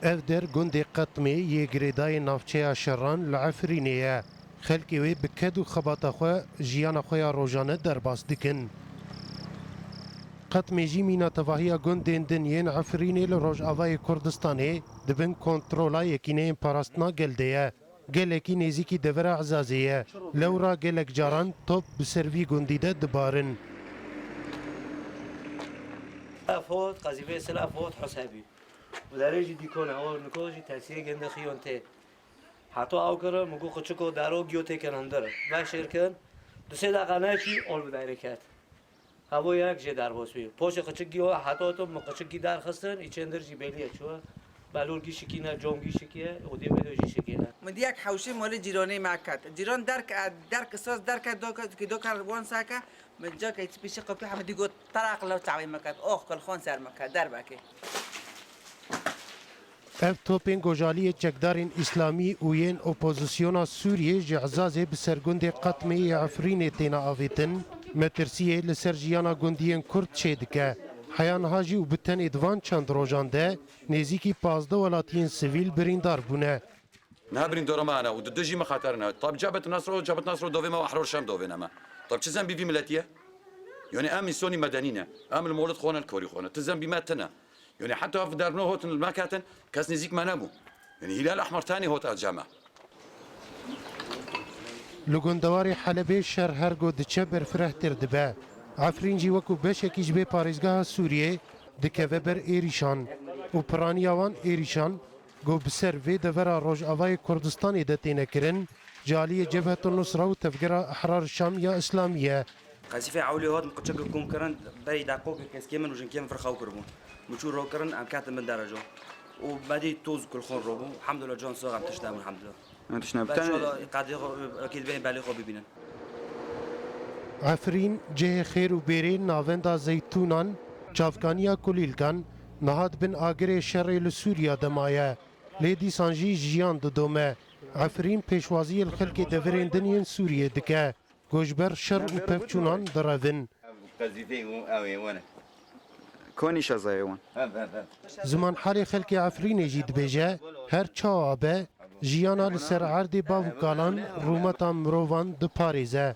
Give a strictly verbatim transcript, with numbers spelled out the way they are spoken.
Ev der gundê Qetmê yê girêdayê navçeya Şeran li Efrînê ye. Xelkê wê bi ked û xebata xwe jiyana xwe ya rojane derbas dikin. Qetmê jî mîna tevahiya gundên din yên Efrînê li Rojavayê Kurdistanê di bin kontrola Yekîneyên Parastina Gel de ye. Gelekî nêzîkî devera Ezazê ye. Lewra gelek caran top bi ser vî gundî de dibarin. Ev hot, qezîfê sil ev hot Husebî. Û derê jî dîkon e, or niko jî tesiyê gende xiyon tê. Heto ew kir, min got, "Qiçiko daro giyo têkin hundir." Veşêr kin, du sê deqa nekî, ol bi derê ket. Havo yek jê derbas bî. Poşê qiçik giyo heto tu, min qiçik gî derxistin, îçên dir jî bêlî ye çû. Belûr gî şikîne, com gî şikiye, û dê wê de jî şikîne. Min di yek hewşê malê cîranê me ket. Cîran derk, derk saz derke, doke, ki doke wan sake, min cake pîşe qapî hemî dî got, "Teraq lew çavê me ket, ox kulxon ser me ket, derbekê." Ev topên gojaliyê çekdarên îslamî û yên opozisyona Sûriyê ji Ezazê bi ser gundê Qetmê yê Efrînê têne avêtin, metirsiyê li ser jiyana gundiyên Kurd çêdike. Heya niha jî û bi tenê di van çend rojan de nêzîkî pazdeh welatiyên sivîl birîndar bûne. Niha birîndara me hene û di dijî me xeter ne. Tab Cebhet Nasro, Cebhet Nasro dovê me û Ehrar Şam dovê ne me. Tab çi zembî vî miletî ye? Yanî em însonî medenî ne. Em li molid xwe ne, li korî xwe ne. Ti zembî me tine. Yanî heta ev derno hotin li me ketin, kes nêzîk me nebû. Yanî Hilal Ehmer tenê hot el cem e. Li gundewarê Helebê şer her go diçe berfirehtir dibe. Efrîn jî wekû beşekî ji vê parêzgeha Sûriyê dikeve ber êrîşan û piraniya wan êrîşan ku bi ser vê devera Rojavayê Kurdistanê de têne kirin, ji aliyê Cebhetu Nusra û Tevgera Ehrar Şam ya Îslamî ye. Qezîfê ewlê hat min qiçik kom kirin, berî deqokê keskê min û jinkê min vir xew kiribûn. Min çû ro kirin, em ketin bin dereco. Û bedî toz kulxon robû. Hemdulillah can soğ em tişt hebûn, hemdulillah. Em tişt nebûn. Belê şola qadê xwe, wekîl bê belê xwe bibînin. Efrîn, cihê xêr û bêrê navenda zeytûnan, çavkaniya kulîlkan, niha di bin agirê şerê li Sûriya de maye. Lê dîsan jî jiyan didome. Efrîn pêşwaziyê li xelkê deverên din yên Sûriyê dike. Ku ji ber şer û pevçûnan direvin. Qezîfê û ew ê wan e. Konî şezayê wan. Hev, hev, hev. Ziman halê xelkê Efrînê jî dibêje, her çawa be, jiyana li ser erdê bav û kalan rûmeta mirovan diparêze.